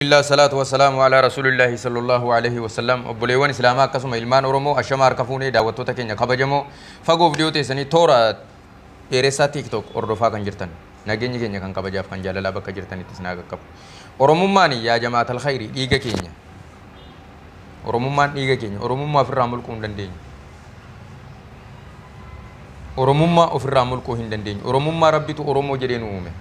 Alhamdulillah, salaatu wassalaamu ala rasuulillahi sallallahu alaihi wasallam. Obboleewwan Islaamaa akkasuma ilmaan Oromoo, ashama harka fuunee. Daawwattoota keenya kabajamoo fagoof dhiyoo teessanii toora dheeressaa TikTok hordofaa kan jirtan, nageenyi keenya kan kabajaaf kan jaalalaa bakka jirtanitti isin haa qaqqabu. Oromummaan, yaa jamaatal khayri, dhiiga keenya. Oromummaan dhiiga keenya. Oromummaa ofirraa mulquu hin dandeenyu. Oromummaa ofirraa mulquu hin dandeenyu. Oromummaa Rabbitu Oromoo jedhee nu uume.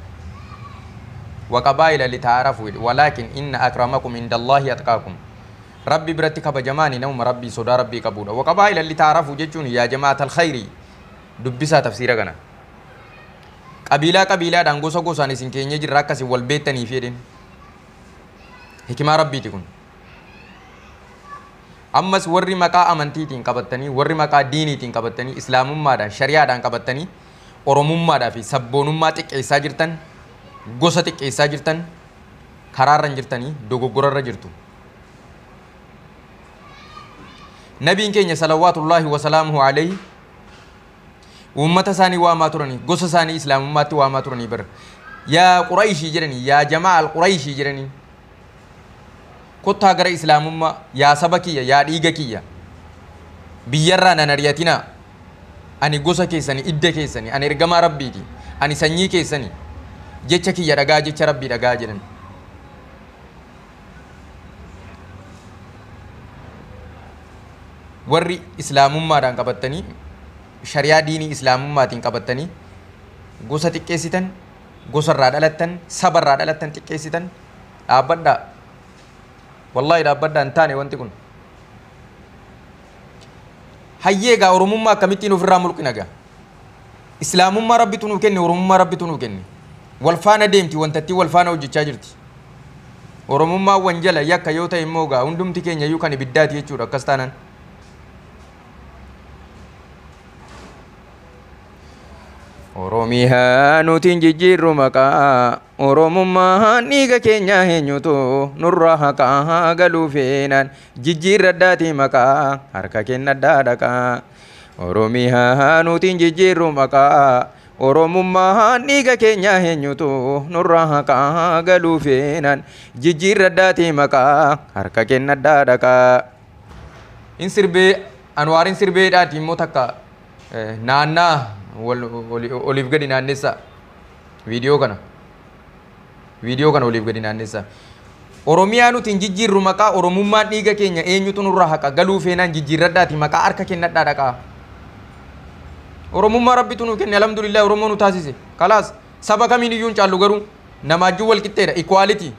وقبائل لتعارفوا ولكن إن أكرمكم عند الله أتقاكم. Rabbi biratti kabajamaani nama Rabbii sodaa Rabbii qabudha. وقبائل لتعارفوا jechuun, yaa جماعة الخير, dubbisaa tafsiira kana. Qabiilaa qabiilaadhaan, gosa gosaan isin keenya jirra akkasin wal beektaniif jedhin. Hikimaa Rabbiiti kun. Ammas warri maqaa amantiitiin qabattanii, warri maqaa diiniitiin qabattanii, islaamummaadhaan, shari'aadhaan qabattanii, oromummaadhaa fi sabboonummaa xiqqeessaa jirtan, gosa xiqqeessaa jirtan, karaarra hin jirtanii, dogoggorarra jirtu. Nabiin keenya صلوات الله وسلامه عليه uummata isaanii waamaa turanii, gosa isaanii islaamummaatti waamaa turanii bara. Yaa Qurayshii jedhanii, yaa jamaa al Qurayshii jedhanii, kottaa gara islaamummaa, yaa saba kiyya, yaa dhiiga kiyya, biyyarraa nan ari'atinaa, ani gosa keessanii, idda keessanii, ani ergamaa Rabbiiti, ani sanyii keessanii, jecha kiyya dhagaa, jecha Rabbii dhagaa jedhan. Warri islaamummaadhaan qabattanii, shari'aa diinii islaamummaatiin qabattanii, gosa xiqqeessitan, gosarraa dhalattan, sabarraa dhalattan xiqqeessitan, dhaabbadhaa. Wallaahi dhaabbadhaa, hin taane wanti kun. Hayyee egaa, oromummaa akkamittiin ofirraa mulqina gaa? Islaamummaa Rabbitu nuu kenne, oromummaa Rabbitu nuu kenne. Wal faana deemti, wantattii wal faana hojjechaa jirti. Oromummaa wanjala yakka yoo ta'e immoo gaa hundumti keenya iyyuu kan ibiddaati jechuudha akkas taanaan. Oromiyaa nutiin jijjiirru maqaa, Oromummaan dhiiga keenya, eenyutu nurraa haqaa? Galuu feenaan jijjiirradhaatii maqaa, harka kennadhaa dhaqaa. Oromiyaa nutiin jijjiirru maqaa, Oromummaan dhiiga keenya, eenyutu nurraa haqaa? Galuu feenaan jijjiirradhaatii maqaa, harka kennadhaa dhaqaa. In sirbee Anwaarin sirbeedhaati immoo takka naannaa oliif gadi naannessa viidiyoo kana. Viidiyoo kana oliif gadi naannessa. Oromiyaa nuti hin jijjiirru maqaa, Oromummaan dhiiga keenya, eenyutu nurraa haqa? Galuu feenaan jijjiirradhaati maqaa, harka kennadhaa dhaqaa. Oromummaa Rabbitu nu kenne, alhamdulillah, Oromoo nu taasise. Kalaas, saba kamiin iyyuu hin caallu, garuu namaajjuu wal qixxeedha, equality.